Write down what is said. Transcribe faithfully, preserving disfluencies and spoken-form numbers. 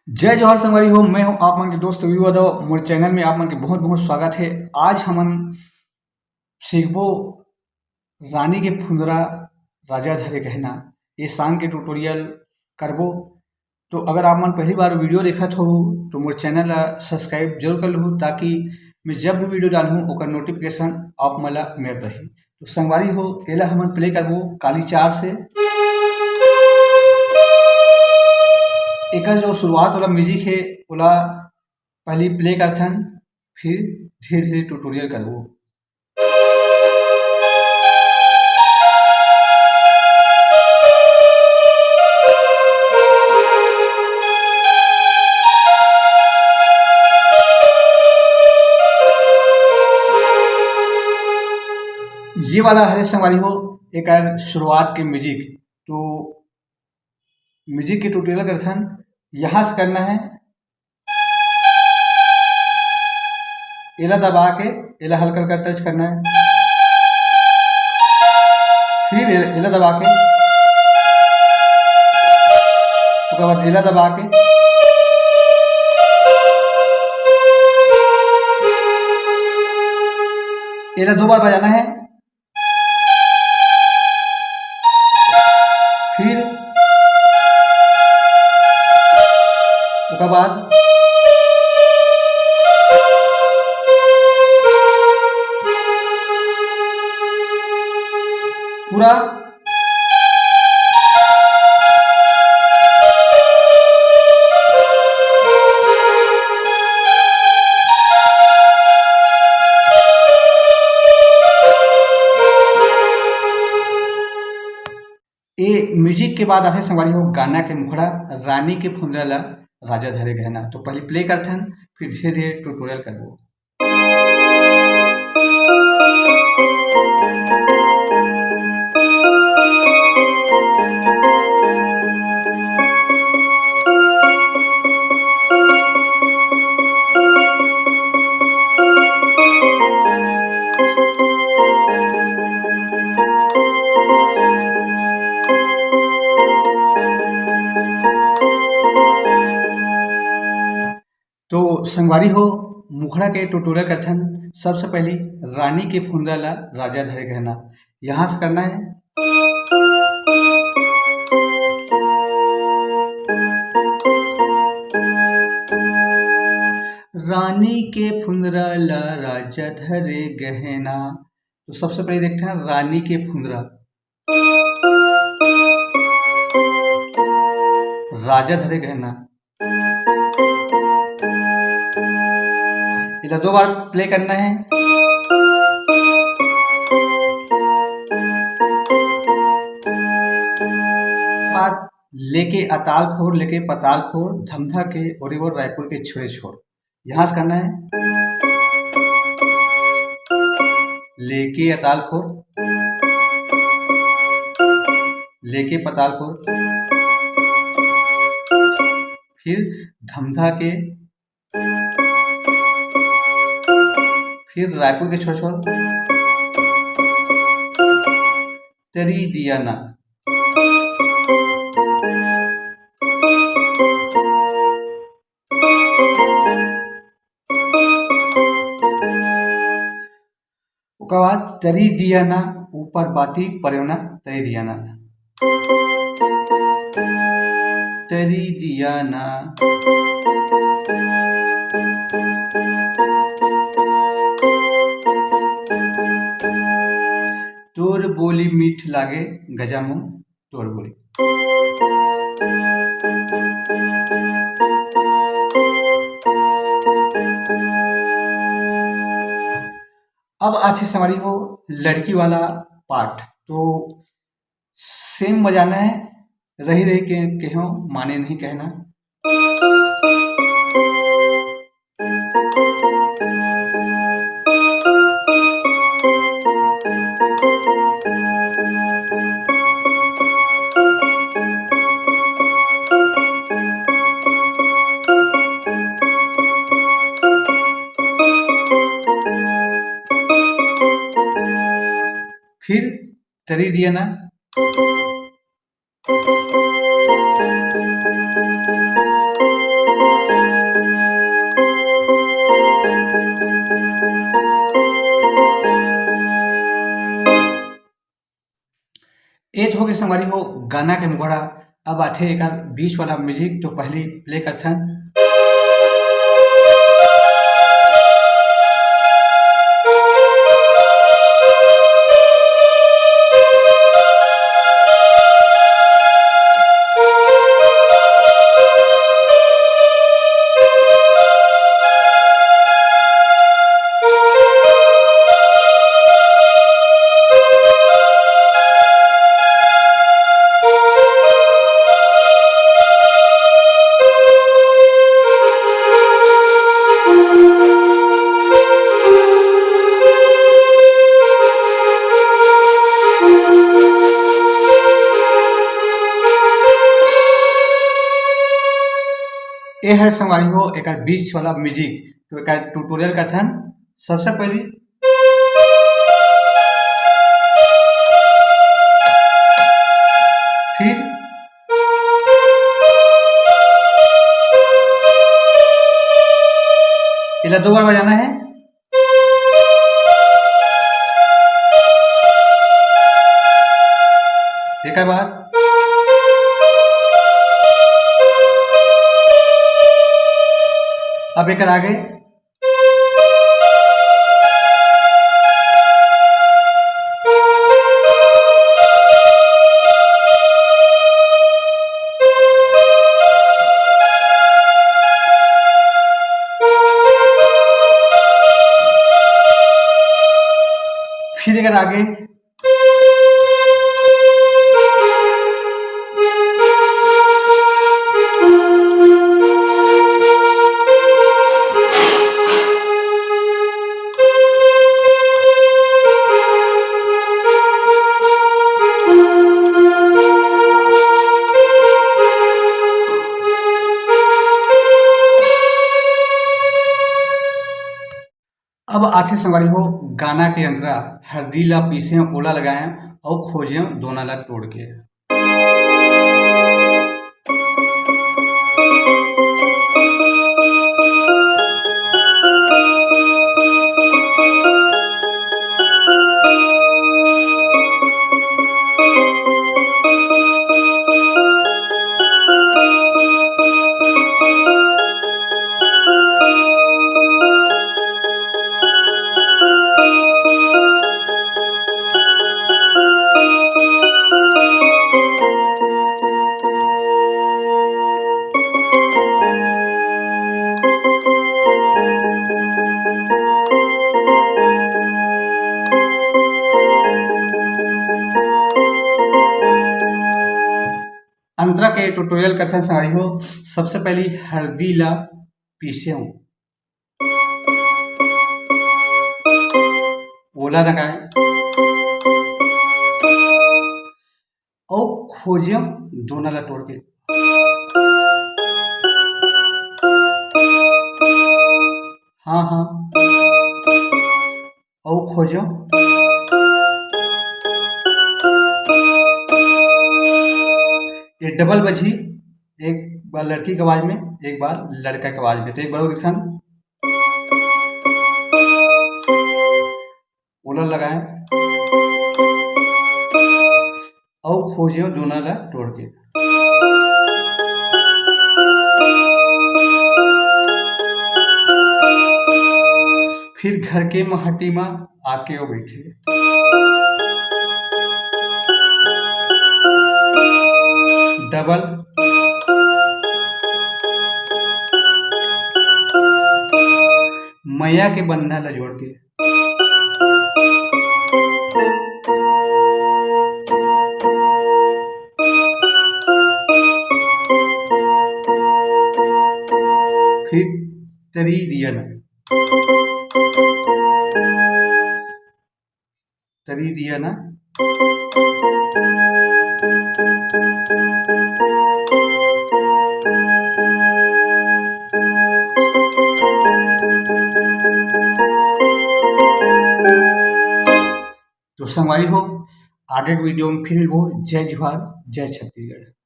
जय जोहार संगवारी हो, मैं हूं आप मन के दोस्त वीरू यादव। मोर चैनल में आप मन के बहुत बहुत स्वागत है। आज हमन सीखबो रानी के फुंदरा राजा धरे गहना, ये सॉन्ग के ट्यूटोरियल करबो। तो अगर आप मन पहली बार वीडियो देखत हो तो मोर चैनल ला सब्सक्राइब जरूर कर लहू, ताकि मैं जब भी वीडियो डालहूँ ओकर नोटिफिकेशन आप मन ला मिल रही। तो संगवारी हो, एला हमन प्ले करबो काली चार से। एकर जो शुरुआत वाला म्यूजिक है, ओला पहली प्ले करथन, फिर धीरे धीरे ट्यूटोरियल करबो। ये वाला हरे संगवारी हो, एकर शुरुआत के म्यूजिक। तो म्यूजिक के ट्यूटोरियल करथन, यहाँ से करना है, एला दबा के एला हल्का हल्का टच करना है, फिर ए-, एला दबा के, ओकर बाद एला दबा के, एला दो बार बजाना है। फिर ओकर बाद पूरा ए म्यूजिक के बाद आथे संगवारी हो गाना के मुखड़ा, रानी के फुंदरा ला राजा धरे गहना। तो पहले प्ले करथन, फिर धीरे धीरे ट्यूटोरियल करबो। तो संगवारी हो, मुखड़ा के ट्यूटोरियल करथन। सबसे पहली रानी के फुंदरा ला राजा धरे गहना, यहाँ से करना है। रानी के फुंदरा ला राजा धरे गहना। तो सबसे पहले देखते हैं रानी के फुंदरा, राजा धरे गहना। इधर दो बार प्ले करना है। बार लेके अताल खोर, लेके पताल खोर, धमधा के ओरी ओर रायपुर के छोरे छोर। यहाँ से करना है, लेके अताल खोर, लेके पताल खोर, फिर धमधा के, फिर रायपुर के छोर छोर, तरी दिया ना। ओकर बाद तरी दिया ना, ऊपर बाती परेवना, तरी दिया ना, तरी दिया ना। तोर बोली मीठ लागे गजामो, तोर बोली। अब आथे संगवारी हो लड़की वाला पार्ट। तो सेम बजाना है, रही रही के कहो माने नहीं कहना। फिर तरी दिया ना। ये तो हो गए संगवारी हो गाना के मुखड़ा। अब आथे एकर बीच वाला म्यूजिक, तो पहली प्ले करथन। ए हर संगवारी हो एकर बीच वाला म्यूजिक, तो एकर ट्यूटोरियल करथन। सबसे पहली फिर एला दो बार बजाना है। एक बार। अब एकर आगे। फिर एकर आगे। अब आथे संगवारी हो गाना के अंतरा, हरदी ला पीसे ओला लगाए अउ खोजे दोना ला टोड़ के। अंतरा के ट्यूटोरियल करथन संगवारी हो। सबसे पहली हरदी ला पीसे हूँ, ओला लगाए अउ खोजे दोना ला टोड़ के। हाँ हाँ, अउ खोजे। ये डबल बजी, एक बार लड़की के आवाज में, एक बार लड़का के आवाज में। तो एक बार और दिखान। ओला लगाए अउ खोजे दोना ला टोड़ के। फिर घर के महटी मा आके वो बैठे। डबल मया के बंधा ला जोड़ के। फिर तरी दिया ना, तरी दिया ना। तो संगवारी हो, आगे के वीडियो में फिर मिलबो। जय जोहार, जय छत्तीसगढ़।